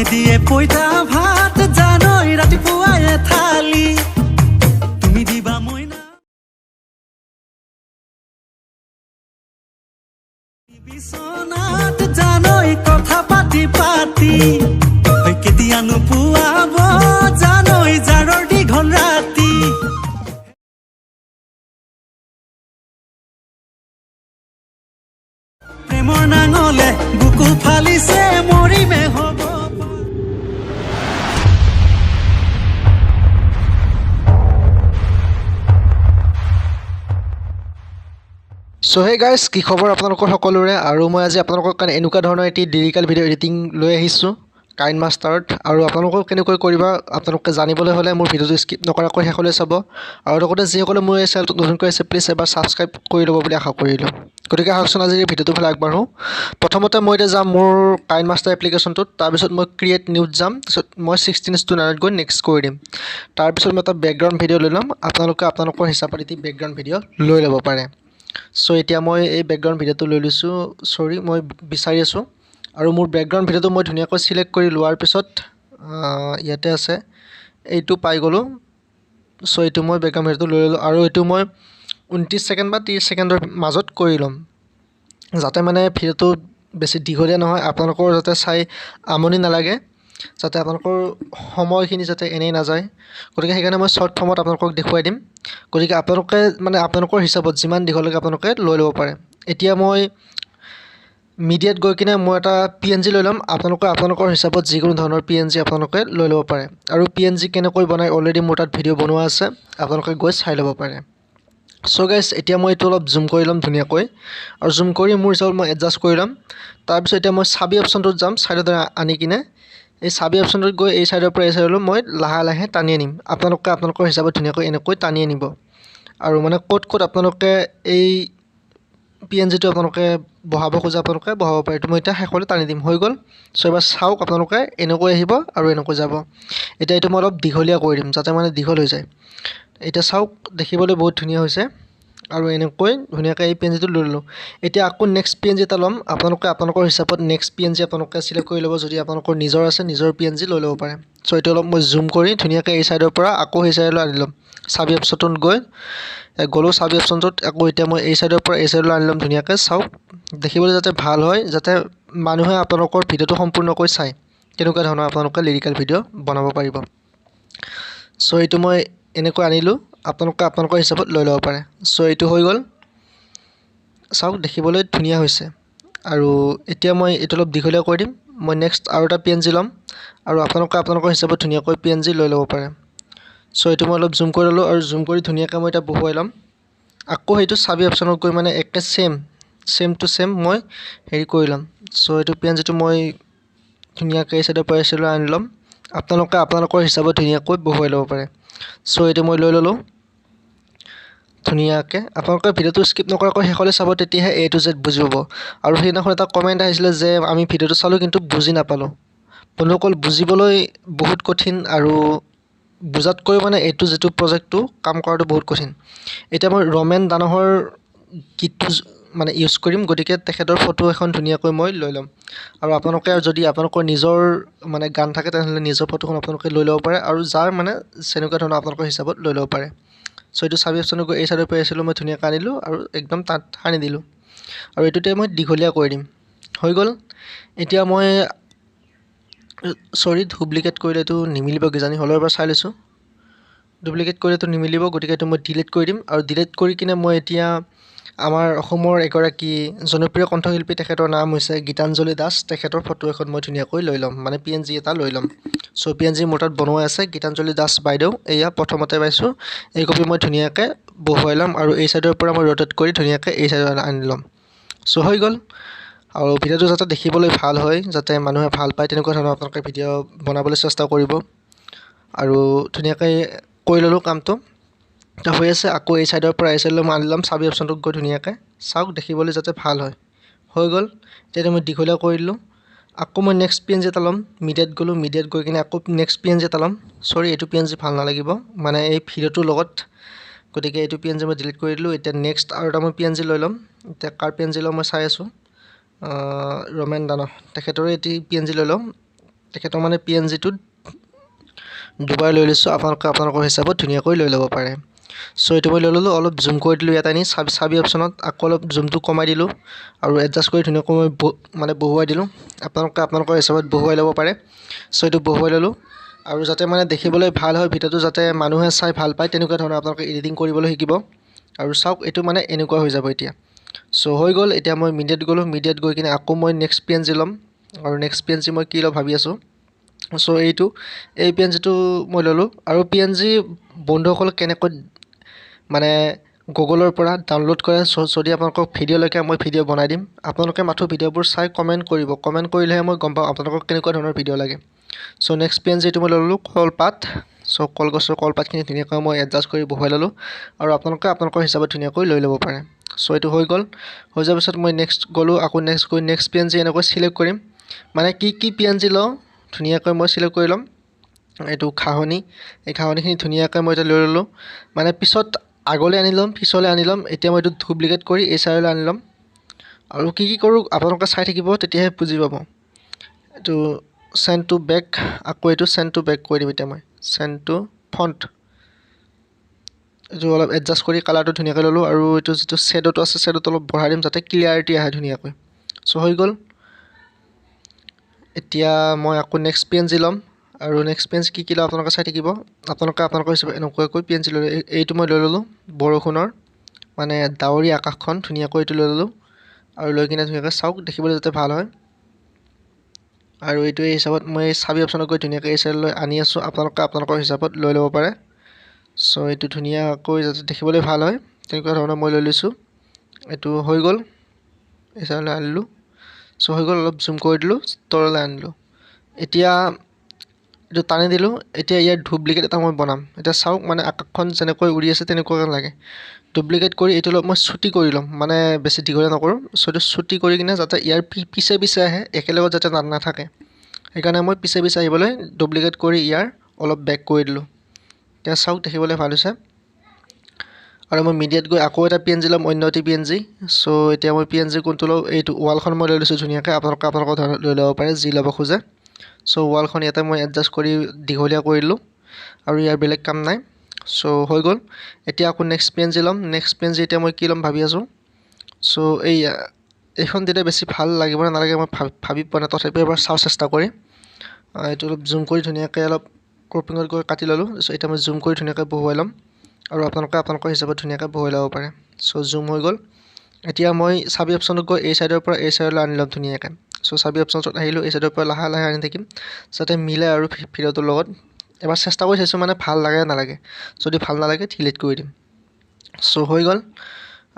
মায়ে দিয়ে পইতা ভাত জানৈ ৰাতিপুৱাই এথালি তুমি দিবা মইনা বিচনাত জানৈ কথা পাতি পাতি ঐ কেতিয়ানো পুৱাব জানৈ জাৰৰ দীঘল ৰাতি। প্ৰেমৰ নাঙলে বুকু ফালিছে মৰিমে হ'ব। চ' হে গাইজ, কি খবৰ আপোনালোকৰ সকলোৰে? আৰু মই আজি আপোনালোকৰ কাৰণে এনেকুৱা ধৰণৰ এটি লিৰিকেল ভিডিঅ' এডিটিং লৈ আহিছোঁ কাইন মাষ্টাৰত। আৰু আপোনালোকেও কেনেকৈ কৰিবা আপোনালোকে জানিবলৈ হ'লে মোৰ ভিডিঅ'টো স্কিপ নকৰাকৈ শেষলৈ চাব। আৰু লগতে যিসকলে মোৰ এই চেনেলটোত নতুনকৈ আছে, প্লিজ এবাৰ ছাবস্ক্ৰাইব কৰি ল'ব বুলি আশা কৰিলোঁ। গতিকে আহকচোন, আজিৰ এই ভিডিঅ'টোৰ ফালে আগবাঢ়োঁ। প্ৰথমতে মই এতিয়া যাম মোৰ কাইন মাষ্টাৰ এপ্লিকেশ্যনটোত। তাৰপিছত মই ক্ৰিয়েট নিউত যাম। তাৰপিছত মই 16:9ত গৈ নেক্সট কৰি দিম। তাৰপিছত মই এটা বেকগ্ৰাউণ্ড ভিডিঅ' লৈ ল'ম। আপোনালোকে আপোনালোকৰ হিচাপত এটি বেকগ্ৰাউণ্ড ভিডিঅ' লৈ ল'ব পাৰে। চ' এতিয়া মই এই বেকগ্ৰাউণ্ড ভিডিঅ'টো লৈ লৈছোঁ। চৰি, মই বিচাৰি আছোঁ। আৰু মোৰ বেকগ্ৰাউণ্ড ভিডিঅ'টো মই ধুনীয়াকৈ চিলেক্ট কৰি লোৱাৰ পিছত ইয়াতে আছে, এইটো পাই গ'লোঁ। চ' এইটো মই বেকগ্ৰাউণ্ড ভিডিঅ'টো লৈ ল'লোঁ আৰু এইটো মই 29 ছেকেণ্ড বা 30 ছেকেণ্ডৰ মাজত কৰি ল'ম, যাতে মানে ভিডিঅ'টো বেছি দীঘলীয়া নহয়, আপোনালোকৰ যাতে চাই আমনি নালাগে, যাতে আপোনালোকৰ সময়খিনি যাতে এনেই নাযায়। গতিকে সেইকাৰণে মই শ্বৰ্ট ফৰ্মত আপোনালোকক দেখুৱাই দিম। গতিকে আপোনালোকে মানে আপোনালোকৰ হিচাপত যিমান দীঘললৈকে আপোনালোকে লৈ ল'ব পাৰে। এতিয়া মই মিডিয়াত গৈ কিনে মই এটা পি এন জি লৈ ল'ম। আপোনালোকে আপোনালোকৰ হিচাপত যিকোনো ধৰণৰ পি এন জি আপোনালোকে লৈ ল'ব পাৰে। আৰু পি এন জি কেনেকৈ বনায় অলৰেডি মোৰ তাত ভিডিঅ' বনোৱা আছে, আপোনালোকে গৈ চাই ল'ব পাৰে। চ' গাইজ, এতিয়া মই এইটো অলপ জুম কৰি ল'ম ধুনীয়াকৈ আৰু জুম কৰি মোৰ হিচাপত মই এডজাষ্ট কৰি ল'ম। তাৰপিছত এতিয়া মই চাবি অপশ্যনটোত যাম। ছাইডত আনি কিনে এই চাবি অপশ্যনটোত গৈ এই ছাইডৰ পৰা এই ছাইডলৈ মই লাহে লাহে টানি আনিম। আপোনালোকে আপোনালোকৰ হিচাপত ধুনীয়াকৈ এনেকৈ টানি আনিব। আৰু মানে ক'ত ক'ত আপোনালোকে এই পি এন জিটো আপোনালোকে বহাব খোজে, আপোনালোকে বহাব পাৰে। এইটো মই এতিয়া শেষলৈ টানি দিম, হৈ গ'ল। চ' এবাৰ চাওক আপোনালোকে, এনেকৈ আহিব আৰু এনেকৈ যাব। এতিয়া এইটো মই অলপ দীঘলীয়া কৰি দিম, যাতে মানে দীঘল হৈ যায়। এতিয়া চাওক, দেখিবলৈ বহুত ধুনীয়া হৈছে। আৰু এনেকৈ ধুনীয়াকৈ এই পি এন জিটো লৈ ল'লোঁ। এতিয়া আকৌ নেক্সট পি এন জি এটা ল'ম। আপোনালোকে আপোনালোকৰ হিচাপত নেক্সট পি এন জি আপোনালোকে চিলেক্ট কৰি ল'ব। যদি আপোনালোকৰ নিজৰ আছে, নিজৰ পি এন জি লৈ ল'ব পাৰে। চ' এইটো অলপ মই জুম কৰি ধুনীয়াকৈ এই ছাইডৰ পৰা আকৌ সেই ছাইডলৈ আনি ল'ম। চাবি অপশ্যনটোত গৈ গ'লোঁ চাবি অপশ্যনটোত, আকৌ এতিয়া মই এই ছাইডৰ পৰা এই ছাইডলৈ আনি ল'ম ধুনীয়াকৈ। চাওক, দেখিবলৈ যাতে ভাল হয়, যাতে মানুহে আপোনালোকৰ ভিডিঅ'টো সম্পূৰ্ণকৈ চায়, তেনেকুৱা ধৰণৰ আপোনালোকে লিৰিকেল ভিডিঅ' বনাব পাৰিব। চ' এইটো মই এনেকৈ আনিলোঁ। আপোনালোকে আপোনালোকৰ হিচাপত লৈ ল'ব পাৰে। চ' এইটো হৈ গ'ল। চাওক, দেখিবলৈ ধুনীয়া হৈছে। আৰু এতিয়া মই এইটো অলপ দীঘলীয়া কৰি দিম। মই নেক্সট আৰু এটা পি এন জি ল'ম আৰু আপোনালোকে আপোনালোকৰ হিচাপত ধুনীয়াকৈ পি এন জি লৈ ল'ব পাৰে। চ' এইটো মই অলপ জুম কৰি ল'লোঁ আৰু জুম কৰি ধুনীয়াকৈ মই এতিয়া বহুৱাই ল'ম। আকৌ সেইটো চাবি অপশ্যনত গৈ মানে একে ছেম ছেম টু ছেম মই হেৰি কৰি ল'ম। চ' এইটো পি এন জিটো মই ধুনীয়াকৈ এই চাইডৰ পৰা এই চাইডলৈ আনি ল'ম। আপোনালোকে আপোনালোকৰ হিচাপত ধুনীয়াকৈ বহুৱাই ল'ব পাৰে। চ' এইটো মই লৈ ল'লোঁ ধুনীয়াকৈ। আপোনালোকে ভিডিঅ'টো স্কিপ নকৰাকৈ শেষলৈ চাব, তেতিয়াহে এ টু জেড বুজি পাব। আৰু সেইদিনাখন এটা কমেণ্ট আহিছিলে যে আমি ভিডিঅ'টো চালোঁ কিন্তু বুজি নাপালোঁ। বন্ধুসকল, বুজিবলৈ বহুত কঠিন আৰু বুজাতকৈ মানে এইটো যিটো প্ৰজেক্টটো কাম কৰাটো বহুত কঠিন। এতিয়া মই ৰমেন দানহৰ গীতটো মানে ইউজ কৰিম, গতিকে তেখেতৰ ফটো এখন ধুনীয়াকৈ মই লৈ ল'ম। আৰু আপোনালোকে যদি আপোনালোকৰ নিজৰ মানে গান থাকে, তেনেহ'লে নিজৰ ফটোখন আপোনালোকে লৈ ল'ব পাৰে আৰু যাৰ মানে তেনেকুৱা ধৰণৰ আপোনালোকৰ হিচাপত লৈ ল'ব পাৰে। চ' এইটো চাবি অপশ্যনত গৈ এই চাইডৰ পৰা আছিলোঁ, মই ধুনীয়াকৈ আনিলোঁ আৰু একদম তাত সানি দিলোঁ। আৰু এইটোতে মই দীঘলীয়া কৰি দিম, হৈ গ'ল। এতিয়া মই, চৰি, ডুপ্লিকেট কৰিলে এইটো নিমিলিব কিজানি, হ'লেও এবাৰ চাই লৈছোঁ। ডুপ্লিকেট কৰিলেতো নিমিলিব, গতিকে এইটো মই ডিলিট কৰি দিম। আৰু ডিলিট কৰি কিনে মই এতিয়া আমাৰ অসমৰ এগৰাকী জনপ্ৰিয় কণ্ঠশিল্পী, তেখেতৰ নাম হৈছে গীতাঞ্জলি দাস, তেখেতৰ ফটো এখন মই ধুনীয়াকৈ লৈ ল'ম, মানে পি এন জি এটা লৈ ল'ম। চ' পি এন জি মোৰ তাত বনোৱা আছে, গীতাঞ্জলি দাস বাইদেউ, এয়া প্ৰথমতে পাইছোঁ। এই কপি মই ধুনীয়াকৈ বহুৱাই ল'ম আৰু এই ছাইডৰ পৰা মই ৰ'টেট কৰি ধুনীয়াকৈ এই ছাইডত আনি ল'ম। চ' হৈ গ'ল। আৰু ভিডিঅ'টো যাতে দেখিবলৈ ভাল হয়, যাতে মানুহে ভাল পায়, তেনেকুৱা ধৰণৰ আপোনালোকে ভিডিঅ' বনাবলৈ চেষ্টা কৰিব। আৰু ধুনীয়াকৈ কৰি ল'লোঁ কামটো, এতিয়া হৈ আছে। আকৌ এই ছাইডৰ পৰা এই ছাইডলৈ মই আনি ল'ম, চাবি অপশ্যনটোত গৈ ধুনীয়াকৈ চাওক, দেখিবলৈ যাতে ভাল হয়। হৈ গ'ল। এতিয়া মই দীঘলীয়া কৰি দিলোঁ। আকৌ মই নেক্সট পি এন জি এটা ল'ম। মিডিয়াত গ'লোঁ, মিডিয়াত গৈ কিনে আকৌ নেক্সট পি এন জি এটা ল'ম। চৰি, এইটো পি এন জি ভাল নালাগিব মানে এই ভিডিঅ'টোৰ লগত, গতিকে এইটো পি এন জি মই ডিলিট কৰি দিলোঁ। এতিয়া নেক্সট আৰু এটা মই পি এন জি লৈ ল'ম। এতিয়া কাৰ পি এন জি ল'ম মই চাই আছোঁ। ৰমেন দানহ, তেখেতৰে এটি পি এন জি লৈ ল'ম। তেখেতৰ মানে পি এন জিটোত দুবাৰ লৈ লৈছোঁ। আপোনালোকে আপোনালোকৰ হিচাপত ধুনীয়াকৈ লৈ ল'ব পাৰে। চ' এইটো মই লৈ ল'লোঁ, অলপ জুম কৰি দিলোঁ ইয়াত আনি চাবি অপশ্যনত আকৌ অলপ জুমটো কমাই দিলোঁ আৰু এডজাষ্ট কৰি ধুনীয়াকৈ মই মানে বহুৱাই দিলোঁ। আপোনালোকে আপোনালোকৰ হিচাপত বহুৱাই ল'ব পাৰে। চ' এইটো বহুৱাই ল'লোঁ আৰু যাতে মানে দেখিবলৈ ভাল হয় ভিডিঅ'টো, যাতে মানুহে চাই ভাল পায় তেনেকুৱা ধৰণৰ আপোনালোকে এডিটিং কৰিবলৈ শিকিব। আৰু চাওক এইটো মানে এনেকুৱা হৈ যাব এতিয়া। চ' হৈ গ'ল। এতিয়া মই মিডিয়াত গ'লোঁ, মিডিয়াত গৈ কিনে আকৌ মই নেক্সট পি এন জি ল'ম আৰু নেক্সট পি এন জি মই কি ল'ম ভাবি আছোঁ। চ' এই পি এন জিটো মই ল'লোঁ। আৰু পি এন জি বন্ধুসকল কেনেকৈ মানে গুগলৰ পৰা ডাউনলোড কৰে, যদি আপোনালোকক ভিডিঅ' লাগে মই ভিডিঅ' বনাই দিম। আপোনালোকে মাথো ভিডিঅ'বোৰ চাই কমেণ্ট কৰিব, কমেণ্ট কৰিলেহে মই গম পাম আপোনালোকক কেনেকুৱা ধৰণৰ ভিডিঅ' লাগে। চ' নেক্সট পি এন জিটো মই ল'লোঁ কলপাত। চ' কলগছৰ কলপাতখিনি ধুনীয়াকৈ মই এডজাষ্ট কৰি বহুৱাই ল'লোঁ আৰু আপোনালোকে আপোনালোকৰ হিচাপত ধুনীয়াকৈ লৈ ল'ব পাৰে। চ' এইটো হৈ গ'ল। হৈ যোৱাৰ পিছত মই নেক্সট গ'লোঁ, আকৌ নেক্সট গৈ নেক্সট পি এন জি এনেকৈ চিলেক্ট কৰিম, মানে কি কি পি এন জি লওঁ ধুনীয়াকৈ মই চিলেক্ট কৰি ল'ম। এইটো ঘাঁহনি, এই ঘাঁহনিখিনি ধুনীয়াকৈ মই এতিয়া লৈ ল'লোঁ, মানে পিছত আগলৈ আনি ল'ম, পিছলৈ আনি ল'ম। এতিয়া মই এইটো ডুপ্লিকেট কৰি এই চাইডলৈ আনি ল'ম আৰু কি কি কৰোঁ আপোনালোকে চাই থাকিব, তেতিয়াহে বুজি পাব। এইটো চেণ্ড টু বেক, আকৌ এইটো চেণ্ড টু বেক কৰি দিম। এতিয়া মই চেণ্ড টু ফ্ৰণ্ট, এইটো অলপ এডজাষ্ট কৰি কালাৰটো ধুনীয়াকৈ ল'লোঁ আৰু এইটো যিটো শ্বেড'টো আছে শ্বেড'টো অলপ বঢ়াই দিম যাতে ক্লিয়াৰিটি আহে ধুনীয়াকৈ। চ' হৈ গ'ল। এতিয়া মই আকৌ নেক্সট পি এন জি ল'ম আৰু নেক্সট পি এন জি কি কি লওঁ আপোনালোকে চাই থাকিব। আপোনালোকে আপোনালোকৰ হিচাপে এনেকুৱাকৈ পি এন জি লৈ এইটো মই লৈ ল'লোঁ, বৰষুণৰ মানে ডাৱৰী আকাশখন ধুনীয়াকৈ এইটো লৈ ল'লোঁ আৰু লৈ কিনে ধুনীয়াকৈ চাওক দেখিবলৈ যাতে ভাল হয়। আৰু এইটো এই হিচাপত মই চাবি অপশ্যনত গৈ ধুনীয়াকৈ এই চাইডলৈ আনি আছোঁ, আপোনালোকে আপোনালোকৰ হিচাপত লৈ ল'ব পাৰে। চ' এইটো ধুনীয়াকৈ যাতে দেখিবলৈ ভাল হয় তেনেকুৱা ধৰণৰ মই লৈ লৈছোঁ। এইটো হৈ গ'ল, এই চাইডলৈ আনিলোঁ। চ' হৈ গ'ল, অলপ জুম কৰি দিলোঁ, তললৈ আনিলোঁ। এতিয়া এইটো টানি দিলোঁ। এতিয়া ইয়াৰ ডুপ্লিকেট এটা মই বনাম। এতিয়া চাওক মানে আকাশখন যেনেকৈ উৰি আছে তেনেকুৱাকৈ লাগে। ডুপ্লিকেট কৰি এইটো অলপ মই চুটি কৰি ল'ম, মানে বেছি দীঘলীয়া নকৰোঁ। চ' এইটো চুটি কৰি কিনে যাতে ইয়াৰ পিছে পিছে আহে, একেলগত যাতে নাথাকে, সেইকাৰণে মই পিছে পিছে আহিবলৈ ডুপ্লিকেট কৰি ইয়াৰ অলপ বেক কৰি দিলোঁ। এতিয়া চাওক দেখিবলৈ ভাল হৈছে। আৰু মই মিডিয়াত গৈ আকৌ এটা পি এন জি ল'ম, অন্য এটি পি এন জি। চ' এতিয়া মই পি এন জি কোনটো লওঁ, এইটো ৱালখন মই লৈ লৈছোঁ ধুনীয়াকৈ। আপোনালোকে আপোনালোকৰ ধৰণত লৈ ল'ব পাৰে যি ল'ব খোজে। চ' ৱালখন ইয়াতে মই এডজাষ্ট কৰি দীঘলীয়া কৰি দিলোঁ আৰু ইয়াৰ বেলেগ কাম নাই। চ' হৈ গ'ল। এতিয়া আকৌ নেক্সট পি এন জি ল'ম। নেক্সট পি এন জি এতিয়া মই কি ল'ম ভাবি আছোঁ। চ' এইখন দিলে বেছি ভাল লাগিব নে নালাগে মই ভাবি পোৱা নাই, তথাপিও এবাৰ চাওঁ চেষ্টা কৰি। এইটো অলপ জুম কৰি ধুনীয়াকৈ অলপ ক্ৰপিঙত গৈ কাটি ল'লোঁ। চ' এতিয়া মই জুম কৰি ধুনীয়াকৈ বহুৱাই ল'ম আৰু আপোনালোকে আপোনালোকৰ হিচাপত ধুনীয়াকৈ বহুৱাই ল'ব পাৰে। চ' জুম হৈ গ'ল। এতিয়া মই চাবি অপশ্যনত গৈ এই চাইডৰ পৰা এই চাইডলৈ আনি ল'ম ধুনীয়াকৈ। চ' চাবি অপশ্যনটোত আহিলোঁ, এই চাইডৰ পৰা লাহে লাহে আনি থাকিম যাতে মিলে আৰু ভিডিঅ'টোৰ লগত। এবাৰ চেষ্টা কৰি চাইছোঁ মানে ভাল লাগে নালাগে, যদি ভাল নালাগে ডিলিট কৰি দিম। চ' হৈ গ'ল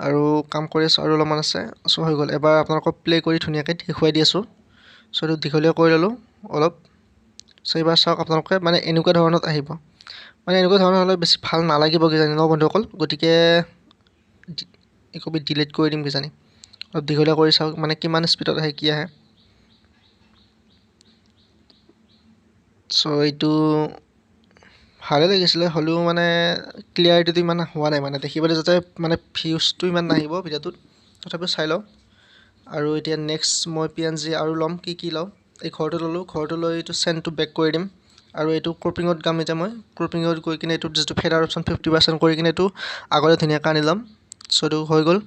আৰু কাম কৰি আছোঁ আৰু অলপমান আছে। চ' হৈ গ'ল। এবাৰ আপোনালোকক প্লে' কৰি ধুনীয়াকৈ দেখুৱাই দি আছোঁ। চ' এইটো দীঘলীয়া কৰি ল'লোঁ অলপ। চ' এইবাৰ চাওক আপোনালোকে মানে এনেকুৱা ধৰণত আহিব, মানে এনেকুৱা ধৰণৰ হ'লে বেছি ভাল নালাগিব কিজানি ন বন্ধুসকল, গতিকে একবি ডিলিট কৰি দিম কিজানি। অলপ দীঘলীয়া কৰি চাওক মানে কিমান স্পীডত আহে কি আহে। চ' এইটো ভালে লাগিছিলে, হ'লেও মানে ক্লিয়াৰিটিটো ইমান হোৱা নাই, মানে দেখিবলৈ যাতে মানে ভিউজটো ইমান নাহিব ভিডিঅ'টোত, তথাপিও চাই লওঁ। আৰু এতিয়া নেক্সট মই পি এন জি আৰু ল'ম, কি কি লওঁ, এই ঘৰটো ল'লোঁ। ঘৰটো লৈ এইটো চেণ্ডটো বেক কৰি দিম আৰু এইটো ক্ৰপিঙত গাম। এতিয়া মই ক্ৰপিঙত গৈ কিনে এইটোত যিটো ফেডাৰ অপশ্যন 50% কৰি কিনে এইটো আগলৈ ধুনীয়াকৈ আনি ল'ম। চ' এইটো হৈ গ'ল,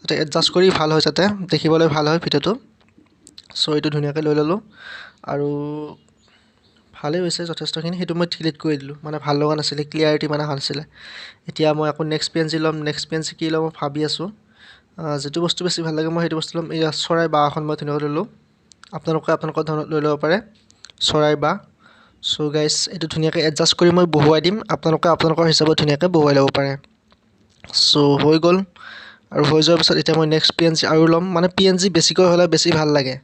যাতে এডজাষ্ট কৰি ভাল হয়, যাতে দেখিবলৈ ভাল হয় ভিডিঅ'টো। চ' এইটো ধুনীয়াকৈ লৈ ল'লোঁ আৰু ভালেই হৈছে যথেষ্টখিনি। সেইটো মই ডিলিট কৰি দিলোঁ, মানে ভাল লগা নাছিলে, ক্লিয়াৰিটি মানে অহা নাছিলে। এতিয়া মই আকৌ নেক্সট পি এন জি ল'ম। নেক্সট পি এন জি কি ল'ম মই ভাবি আছোঁ। যিটো বস্তু বেছি ভাল লাগে মই সেইটো বস্তু ল'ম। এইয়া চৰাই বাঁহ এখন মই ধুনীয়াকৈ ল'লোঁ, আপোনালোকে আপোনালোকৰ ধৰণত লৈ ল'ব পাৰে চৰাই বাঁহ। চ' গাইজ এইটো ধুনীয়াকৈ এডজাষ্ট কৰি মই বহুৱাই দিম, আপোনালোকে আপোনালোকৰ হিচাপত ধুনীয়াকৈ বহুৱাই ল'ব পাৰে। চ' হৈ গ'ল। আৰু হৈ যোৱাৰ পিছত এতিয়া মই নেক্সট পি এন জি আৰু ল'ম। মানে পি এন জি বেছিকৈ হ'লে বেছি ভাল লাগে,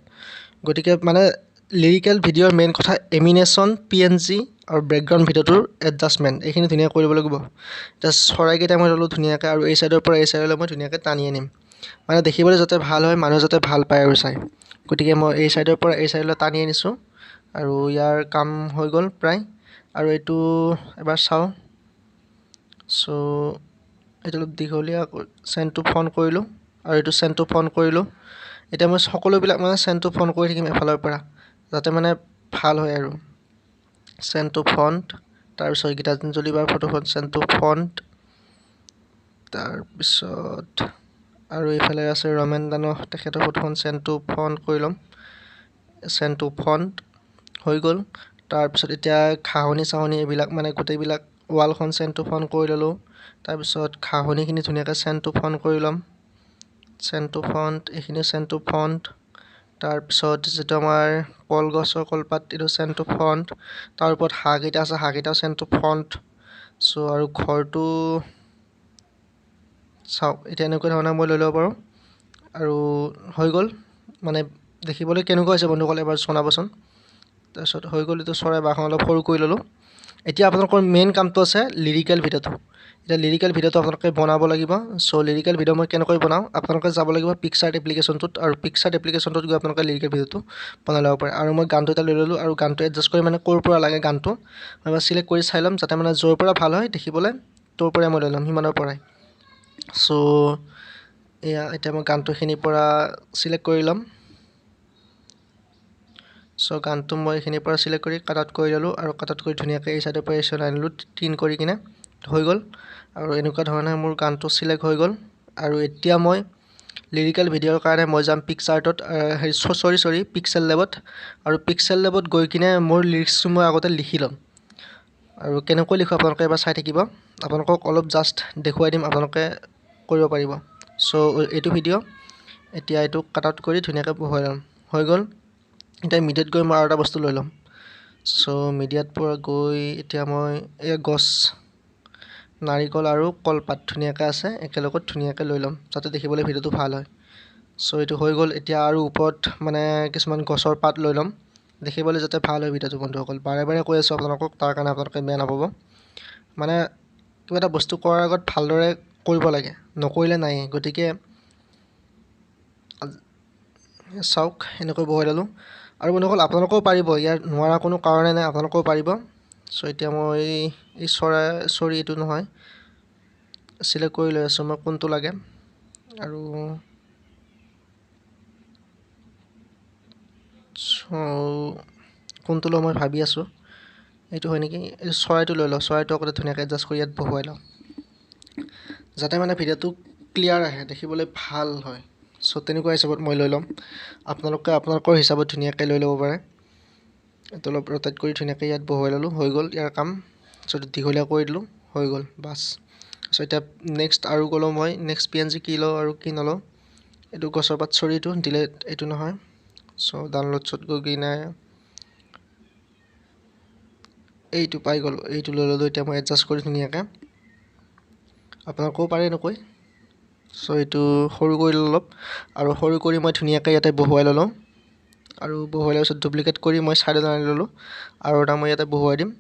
গতিকে মানে লিৰিকেল ভিডিঅ'ৰ মেইন কথা এমিনেশ্যন, পি এন জি আৰু বেকগ্ৰাউণ্ড ভিডিঅ'টোৰ এডজাষ্টমেণ্ট, এইখিনি ধুনীয়াকৈ কৰিব লাগিব। এতিয়া চৰাইকেইটা মই ল'লোঁ ধুনীয়াকৈ আৰু এই চাইডৰ পৰা এই চাইডলৈ মই ধুনীয়াকৈ টানি আনিম, মানে দেখিবলৈ যাতে ভাল হয়, মানুহে যাতে ভাল পায় আৰু চাই। গতিকে মই এই চাইডৰ পৰা এই চাইডলৈ টানি আনিছোঁ আৰু ইয়াৰ কাম হৈ গ'ল প্ৰায়। আৰু এইটো এবাৰ চাওঁ। চ' এইটো অলপ দীঘলীয়া, চেণ্ডটো ফ্ৰণ্ট কৰিলোঁ আৰু এইটো চেণ্ডটো ফ্ৰণ্ট কৰিলোঁ। এতিয়া মই সকলোবিলাক মানে চেণ্ডটো ফ্ৰণ্ট কৰি থাকিম এফালৰ পৰা, যাতে মানে ভাল হয় আৰু। চেণ্ড টু ফ্ৰণ্ট, তাৰপিছত গীতাঞ্জলি বাৰ ফটোখন চেণ্ড টু ফ্ৰণ্ট, তাৰপিছত আৰু এইফালে আছে ৰমেন দানহ, তেখেতৰ ফটোখন চেণ্ড টু ফ্ৰণ্ট কৰি ল'ম। চেণ্ড টু ফ্ৰণ্ট হৈ গ'ল। তাৰপিছত এতিয়া ঘাঁহনি চাহনি এইবিলাক মানে গোটেইবিলাক ৱালখন চেণ্ড টু ফ্ৰণ্ট কৰি ল'লোঁ। তাৰপিছত ঘাঁহনিখিনি ধুনীয়াকৈ চেণ্ড টু ফ্ৰণ্ট কৰি ল'ম। চেণ্ড টু ফ্ৰণ্ট, এইখিনিও চেণ্ড টু ফ্ৰণ্ট। তাৰপিছত যিটো আমাৰ কলগছৰ কলপাত, এইটো চেণ্ড টু ফ্ৰণ্ট। তাৰ ওপৰত হাঁহকেইটা আছে, হাঁহকেইটাও চেণ্ড টু ফ্ৰণ্ট। চ' আৰু ঘৰটো চাওক, এতিয়া এনেকুৱা ধৰণে মই লৈ ল'ব পাৰোঁ আৰু হৈ গ'ল। মানে দেখিবলৈ কেনেকুৱা হৈছে বন্ধুসকল এবাৰ জনাবচোন। তাৰপিছত হৈ গ'ল, এইটো চৰাই বাঁহখন অলপ সৰু কৰি ল'লোঁ। এতিয়া আপোনালোকৰ মেইন কামটো আছে লিৰিকেল ভিডিঅ'টো। এতিয়া লিৰিকেল ভিডিঅ'টো আপোনালোকে বনাব লাগিব। চ' লিৰিকেল ভিডিঅ' মই কেনেকৈ বনাওঁ, আপোনালোকে যাব লাগিব পিকচাৰ্ট এপ্লিকেশ্যনটোত আৰু পিকচাৰ্ট এপ্লিকেশ্যনটোত গৈ আপোনালোকে লিৰিকেল ভিডিঅ'টো বনাই ল'ব পাৰে। আৰু মই গানটো এটা লৈ ল'লোঁ আৰু গানটো এডজাষ্ট কৰি মানে ক'ৰ পৰা লাগে গানটো মই এবাৰ চিলেক্ট কৰি চাই ল'ম, যাতে মানে য'ৰ পৰা ভাল হয় দেখিবলৈ ত'ৰ পৰাই মই লৈ ল'ম, সিমানৰ পৰাই। চ' এয়া এতিয়া মই গানটোখিনিৰ পৰা চিলেক্ট কৰি ল'ম। চ' গানটো মই এইখিনিৰ পৰা চিলেক্ট কৰি কাট আউট কৰি ল'লোঁ আৰু কাট আউট কৰি ধুনীয়াকৈ এই চাইডৰ পৰা এই চাইডলৈ আনিলোঁ, টিন কৰি কিনে হৈ গ'ল। আৰু এনেকুৱা ধৰণে মোৰ গানটো চিলেক্ট হৈ গ'ল। আৰু এতিয়া মই লিৰিকেল ভিডিঅ'ৰ কাৰণে মই যাম পিকচাৰ্টত, হেৰি চৰি পিক্সেল লেবত। আৰু পিক্সেল লেবত গৈ কিনে মোৰ লিৰিক্সটো মই আগতে লিখি ল'ম। আৰু কেনেকৈ লিখোঁ আপোনালোকে এবাৰ চাই থাকিব, আপোনালোকক অলপ জাষ্ট দেখুৱাই দিম, আপোনালোকে কৰিব পাৰিব। চ' এইটো ভিডিঅ' এতিয়া এইটো কাট আউট কৰি ধুনীয়াকৈ বহুৱাই ল'ম, হৈ গ'ল। এতিয়া মিডিয়াত গৈ মই আৰু এটা বস্তু লৈ ল'ম। চ' মিডিয়াত পৰা গৈ এতিয়া মই এই গছ, নাৰিকল আৰু কলপাত ধুনীয়াকৈ আছে একেলগত ধুনীয়াকৈ লৈ ল'ম, যাতে দেখিবলৈ ভিডিঅ'টো ভাল হয়। চ' এইটো হৈ গ'ল। এতিয়া আৰু ওপৰত মানে কিছুমান গছৰ পাত লৈ ল'ম, দেখিবলৈ যাতে ভাল হয় ভিডিঅ'টো। বন্ধুসকল বাৰে বাৰে কৈ আছোঁ আপোনালোকক, তাৰ কাৰণে আপোনালোকে বেয়া নাপাব। মানে কিবা এটা বস্তু কৰাৰ আগত ভালদৰে কৰিব লাগে, নকৰিলে নাই। গতিকে চাওক এনেকৈ বহুৱাই ল'লোঁ। আৰু বন্ধুসকল আপোনালোকেও পাৰিব, ইয়াৰ নোৱাৰা কোনো কাৰণে নাই, আপোনালোকেও পাৰিব। চ' এতিয়া মই এই চৰাই, চৰি এইটো নহয়, চিলেক্ট কৰি লৈ আছোঁ মই কোনটো লাগে। আৰু কোনটো লওঁ মই ভাবি আছোঁ, এইটো হয় নেকি, এই চৰাইটো লৈ লওঁ। চৰাইটো আগতে ধুনীয়াকৈ এডজাষ্ট কৰি ইয়াত বহুৱাই লওঁ, যাতে মানে ভিডিঅ'টো ক্লিয়াৰ আহে, দেখিবলৈ ভাল হয়। চ' তেনেকুৱা হিচাপত মই লৈ ল'ম, আপোনালোকে আপোনালোকৰ হিচাপত ধুনীয়াকৈ লৈ ল'ব পাৰে। এইটো অলপ ৰ'টেট কৰি ধুনীয়াকৈ ইয়াত বহুৱাই ল'লোঁ, হৈ গ'ল ইয়াৰ কাম। চ' দীঘলীয়া কৰি দিলোঁ, হৈ গ'ল বাছ। চ' এতিয়া নেক্সট আৰু গ'লোঁ মই নেক্সট পি এন জি কি লওঁ আৰু কি নলওঁ। এইটো গছৰ পাত চৰিটো ডিলেট, এইটো নহয়। চ' ডাউনলোডছত গৈ কিনে এইটো পাই গ'লোঁ, এইটো লৈ ল'লোঁ। এতিয়া মই এডজাষ্ট কৰি ধুনীয়াকৈ, আপোনালোকেও পাৰে এনেকৈ। চ' এইটো সৰু কৰি ল'লোঁ অলপ, আৰু সৰু কৰি মই ধুনীয়াকৈ ইয়াতে বহুৱাই ল'লোঁ। আৰু বহুৱাই লোৱাৰ পিছত ডুপ্লিকেট কৰি মই চাইডত আনি ল'লোঁ আৰু এটা মই ইয়াতে বহুৱাই দিম।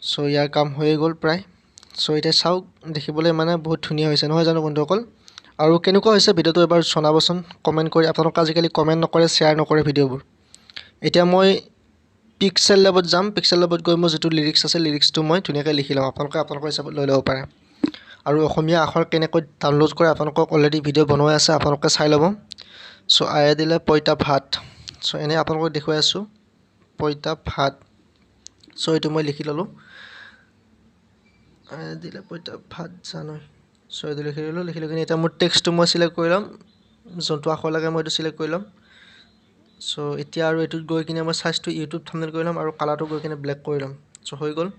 চ' ইয়াৰ কাম হৈয়ে গ'ল প্ৰায়। চ' এতিয়া চাওক দেখিবলৈ মানে বহুত ধুনীয়া হৈছে নহয় জানো বন্ধুসকল। আৰু কেনেকুৱা হৈছে ভিডিঅ'টো এবাৰ জনাবচোন কমেণ্ট কৰি। আপোনালোকে আজিকালি কমেণ্ট নকৰে, শ্বেয়াৰ নকৰে ভিডিঅ'বোৰ। এতিয়া মই পিক্সেল লেবত যাম, পিক্সেল লেবত গৈ মোৰ যিটো লিৰিক্স আছে লিৰিক্সটো মই ধুনীয়াকৈ লিখি ল'ম, আপোনালোকে আপোনালোকৰ হিচাপত লৈ ল'ব পাৰে। আৰু অসমীয়া আখৰ কেনেকৈ ডাউনলোড কৰে আপোনালোকক অলৰেডি ভিডিঅ' বনোৱাই আছে, আপোনালোকে চাই ল'ব। চ' আয়ে দিলে পইতা ভাত, চ' এনেই আপোনালোকক দেখুৱাই আছোঁ পইতা ভাত। চ' এইটো মই লিখি ল'লোঁ, আয়ে দিলে পইতা ভাত জানৈ। চ' এইটো লিখি ল'লোঁ, লিখি লৈ কিনে এতিয়া মোৰ টেক্সটটো মই চিলেক্ট কৰি ল'ম, যোনটো আখৰ লাগে মই এইটো চিলেক্ট কৰি ল'ম। চ' এতিয়া আৰু এইটোত গৈ কিনে মই চাইজটো ইউটিউব থাম্বনেইল কৰি ল'ম আৰু কালাৰটো গৈ কিনে ব্লেক কৰি ল'ম। চ' হৈ গ'ল।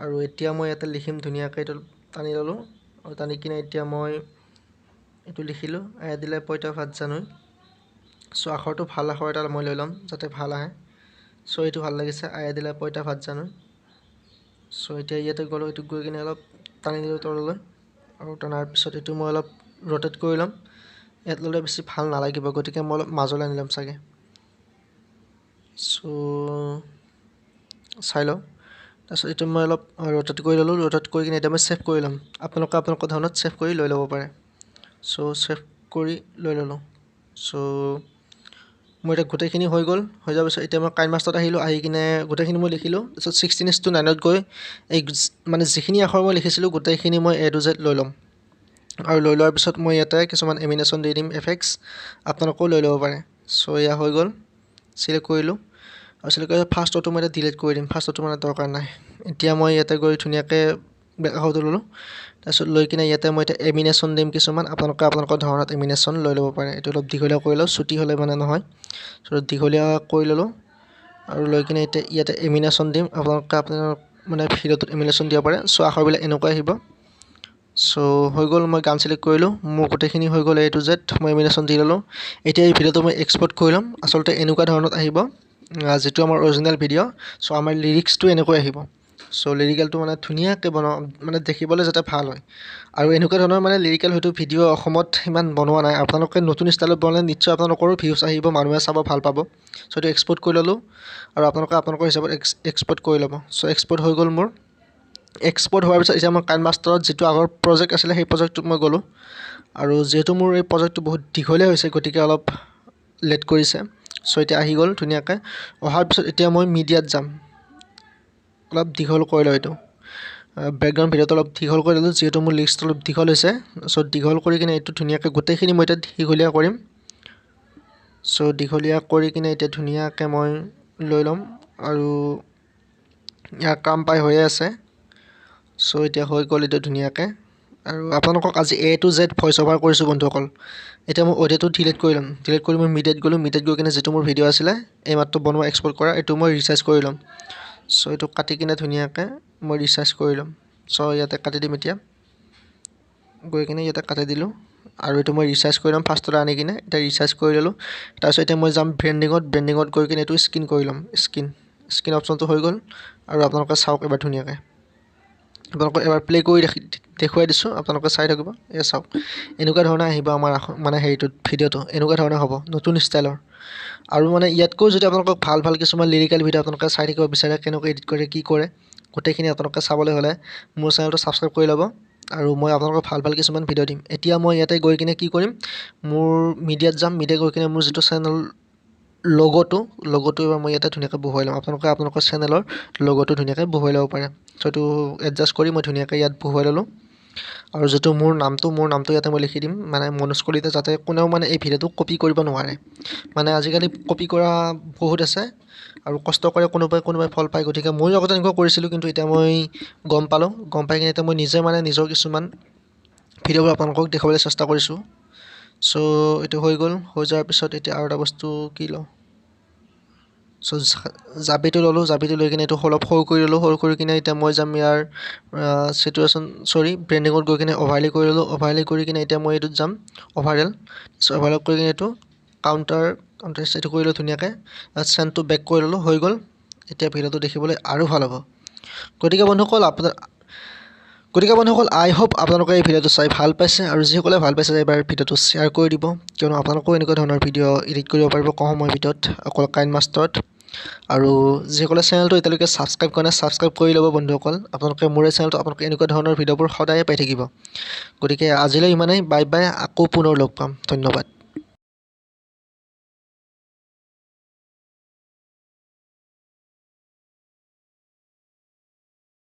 আৰু এতিয়া মই ইয়াতে লিখিম ধুনীয়াকৈ, এইটো টানি ল'লোঁ আৰু টানি কিনে এতিয়া মই এইটো লিখিলোঁ, আয়ে দিলে পইতা ভাত জানৈ। চ' আখৰটো ভাল আখৰ এটা মই লৈ ল'ম যাতে ভাল আহে। চ' এইটো ভাল লাগিছে, আয়ে দিলে পইতা ভাত জানৈ। চ' এতিয়া ইয়াতে গ'লোঁ, এইটো গৈ কিনে অলপ টানি দিলোঁ তললৈ আৰু টনাৰ পিছত এইটো মই অলপ ৰ'টেট কৰি ল'ম। ইয়াত ল'লে বেছি ভাল নালাগিব, গতিকে মই অলপ মাজলৈ আনি ল'ম চাগে। চ' চাই লওঁ। তাৰপিছত এইটো মই অলপ ৰ'টেট কৰি ল'লোঁ, ৰ'টেট কৰি কিনে এতিয়া মই ছেভ কৰি ল'ম। আপোনালোকে আপোনালোকৰ ধৰণত ছেভ কৰি লৈ ল'ব পাৰে। চ' ছেভ কৰি লৈ ল'লোঁ। চ' মোৰ এতিয়া গোটেইখিনি হৈ গ'ল। হৈ যোৱাৰ পিছত এতিয়া মই কাইন মাষ্টাৰত আহিলোঁ, আহি কিনে গোটেইখিনি মই লিখিলোঁ। তাৰপিছত 16:9 গৈ এই মানে যিখিনি আখৰ মই লিখিছিলোঁ গোটেইখিনি মই এ টু জেড লৈ ল'ম। আৰু লৈ লোৱাৰ পিছত মই ইয়াতে কিছুমান এমিনেশ্যন দি দিম, এফেক্টছ, আপোনালোকেও লৈ ল'ব পাৰে। চ' এয়া হৈ গ'ল, চিলেক্ট কৰিলোঁ। আৰু চিলেক্ট কৰি ফাৰ্ষ্টটো মই এতিয়া ডিলিট কৰি দিম, ফাৰ্ষ্টটো মানে দৰকাৰ নাই। এতিয়া মই ইয়াতে গৈ ধুনীয়াকৈ বেক আখৰটো ল'লোঁ, তাৰপিছত লৈ কিনে ইয়াতে মই এতিয়া এমিনেশ্যন দিম কিছুমান, আপোনালোকে আপোনালোকৰ ধৰণত এমিনেশ্যন লৈ ল'ব পাৰে। এইটো অলপ দীঘলীয়া কৰি লওঁ, ছুটি হ'লে মানে নহয়, চ' দীঘলীয়া কৰি ল'লোঁ আৰু লৈ কিনে এতিয়া ইয়াতে এমিনেশ্যন দিম, আপোনালোকে আপোনাৰ মানে ভিডিঅ'টোত এমিনেশ্যন দিব পাৰে। চ' আখৰবিলাক এনেকুৱা আহিব। চ' হৈ গ'ল, মই গান চিলেক্ট কৰিলোঁ, মোৰ গোটেইখিনি হৈ গ'ল এ টু জেড, মই এমিনেশ্যন দি ল'লোঁ। এতিয়া এই ভিডিঅ'টো মই এক্সপৰ্ট কৰি ল'ম। আচলতে এনেকুৱা ধৰণত আহিব যিটো আমাৰ অৰিজিনেল ভিডিঅ'। চ' আমাৰ লিৰিক্সটো এনেকৈ আহিব। চ' লিৰিকেলটো মানে ধুনীয়াকৈ বনাওঁ, মানে দেখিবলৈ যাতে ভাল হয়। আৰু এনেকুৱা ধৰণৰ মানে লিৰিকেল হয়তো ভিডিঅ' অসমত সিমান বনোৱা নাই, আপোনালোকে নতুন ষ্টাইলত বনালে নিশ্চয় আপোনালোকৰো ভিউজ আহিব, মানুহে চাব ভাল পাব। চ' এইটো এক্সপৰ্ট কৰি ল'লোঁ আৰু আপোনালোকে আপোনালোকৰ হিচাপত এক্সপৰ্ট কৰি ল'ব। চ' এক্সপৰ্ট হৈ গ'ল মোৰ। এক্সপৰ্ট হোৱাৰ পিছত এতিয়া মই কাইনমাষ্টাৰত যিটো আগৰ প্ৰজেক্ট আছিলে সেই প্ৰজেক্টটোত মই গ'লোঁ। আৰু যিহেতু মোৰ এই প্ৰজেক্টটো বহুত দীঘলীয়া হৈছে গতিকে অলপ লেট কৰিছে। চ' এতিয়া আহি গ'ল ধুনীয়াকৈ। অহাৰ পিছত এতিয়া মই মিডিয়াত যাম, অলপ দীঘল কৰি লওঁ এইটো বেকগ্ৰাউণ্ড ভিডিঅ'টো অলপ দীঘল কৰি ল'লোঁ, যিহেতু মোৰ লিষ্টটো অলপ দীঘল হৈছে। চ' দীঘল কৰি কিনে এইটো ধুনীয়াকৈ গোটেইখিনি মই এতিয়া দীঘলীয়া কৰিম। চ' দীঘলীয়া কৰি কিনে এতিয়া ধুনীয়াকৈ মই লৈ ল'ম আৰু ইয়াৰ কাম পাই হৈয়ে আছে। চ' এতিয়া হৈ গ'ল এইটো ধুনীয়াকৈ। আৰু আপোনালোকক আজি A to Z voice over কৰিছোঁ বন্ধুসকল। এতিয়া মই অডিঅ'টো ডিলিট কৰি ল'ম, ডিলিট কৰি মই মিডিয়াত গ'লোঁ, মিডিয়াত গৈ কিনে যিটো মোৰ ভিডিঅ' আছিলে এইমাত্ৰ বনোৱা এক্সপৰ্ট কৰা, এইটো মই ৰিচাৰ্জ কৰি ল'ম। চ' এইটো কাটি কিনে ধুনীয়াকৈ মই ৰিচাৰ্জ কৰি ল'ম। চ' ইয়াতে কাটি দিম, এতিয়া গৈ কিনে ইয়াতে কাটি দিলোঁ আৰু এইটো মই ৰিচাৰ্জ কৰি ল'ম ফাৰ্ষ্টতে আনি কিনে এতিয়া ৰিচাৰ্জ কৰি ল'লোঁ। তাৰপিছত এতিয়া মই যাম ব্ৰেণ্ডিঙত, ব্ৰেণ্ডিঙত গৈ কিনে এইটো স্ক্ৰীন কৰি ল'ম। স্ক্ৰীন অপশ্যনটো হৈ গ'ল আৰু আপোনালোকে চাওক এবাৰ ধুনীয়াকৈ, আপোনালোকক এবাৰ প্লে' কৰি দেখুৱাই দিছোঁ, আপোনালোকে চাই থাকিব। এই চাওক এনেকুৱা ধৰণে আহিব আমাৰ মানে হেৰিটোত ভিডিঅ'টো এনেকুৱা ধৰণে হ'ব নতুন ষ্টাইলৰ। আৰু মানে ইয়াতকৈও যদি আপোনালোকক ভাল ভাল কিছুমান লিৰিকেল ভিডিঅ' আপোনালোকে চাই থাকিব বিচাৰে, কেনেকৈ এডিট কৰে কি কৰে গোটেইখিনি আপোনালোকে চাবলৈ হ'লে মোৰ চেনেলটো ছাবস্ক্ৰাইব কৰি ল'ব আৰু মই আপোনালোকক ভাল ভাল কিছুমান ভিডিঅ' দিম। এতিয়া মই ইয়াতে গৈ কিনে কি কৰিম, মোৰ মিডিয়াত যাম, মিডিয়াত গৈ কিনে মোৰ যিটো চেনেল লগ'টো এবাৰ মই ইয়াতে ধুনীয়াকৈ বহুৱাই ল'ম। আপোনালোকে আপোনালোকৰ চেনেলৰ লগ'টো ধুনীয়াকৈ বহুৱাই ল'ব পাৰে। চ' এইটো এডজাষ্ট কৰি মই ধুনীয়াকৈ ইয়াত বহুৱাই ল'লোঁ। আৰু যিটো মোৰ নামটো ইয়াতে মই লিখি দিম, মানে মনোজ কলিতা, যাতে কোনেও মানে এই ভিডিঅ'টো কপি কৰিব নোৱাৰে। মানে আজিকালি কপি কৰা বহুত আছে আৰু কষ্ট কৰে কোনোবাই কোনোবাই ফল পায়, গতিকে ময়ো আগতে এনেকুৱা কৰিছিলোঁ, কিন্তু এতিয়া মই গম পালোঁ, গম পাই কিনে এতিয়া মই নিজে মানে নিজৰ কিছুমান ভিডিঅ'বোৰ আপোনালোকক দেখুৱাবলৈ চেষ্টা কৰিছোঁ। চ' এইটো হৈ গ'ল। হৈ যোৱাৰ পিছত এতিয়া আৰু এটা বস্তু কি লওঁ, চ' জাবিটো ল'লোঁ, জাবিটো লৈ কিনে এইটো অলপ সৰু কৰি ল'লোঁ, সৰু কৰি কিনে এতিয়া মই যাম ইয়াৰ চিটুৱেশ্যন চৰি ব্ৰেণ্ডিঙত গৈ কিনে অভাৰলে কৰি ল'লোঁ, অভাৰলে কৰি কিনে এতিয়া মই এইটোত যাম অভাৰঅল। চ' অভাৰঅল কৰি কিনে এইটো কাউণ্টাৰ এইটো কৰি ল'লোঁ ধুনীয়াকৈ, চেণ্ডটো বেক কৰি ল'লোঁ, হৈ গ'ল। এতিয়া ভিডিঅ'টো দেখিবলৈ আৰু ভাল হ'ব। গতিকে বন্ধুসকল আই হোপ আপোনালোকে এই ভিডিঅ'টো চাই ভাল পাইছে আৰু যিসকলে ভাল পাইছে এবাৰ ভিডিঅ'টো শ্বেয়াৰ কৰি দিব, কিয়নো আপোনালোকেও এনেকুৱা ধৰণৰ ভিডিঅ' এডিট কৰিব পাৰিব কম সময়ৰ ভিতৰত অকল কাইনমাষ্টাৰত। আৰু যিসকলে চেনেলটো এতিয়ালৈকে ছাবস্ক্ৰাইব কৰা নাই ছাবস্ক্ৰাইব কৰি ল'ব বন্ধুসকল, আপোনালোকে মোৰ এই চেনেলটো আপোনালোকে এনেকুৱা ধৰণৰ ভিডিঅ'বোৰ সদায়ে পাই থাকিব। গতিকে আজিলৈ ইমানেই, বাই বাই, আকৌ পুনৰ লগ পাম, ধন্যবাদ।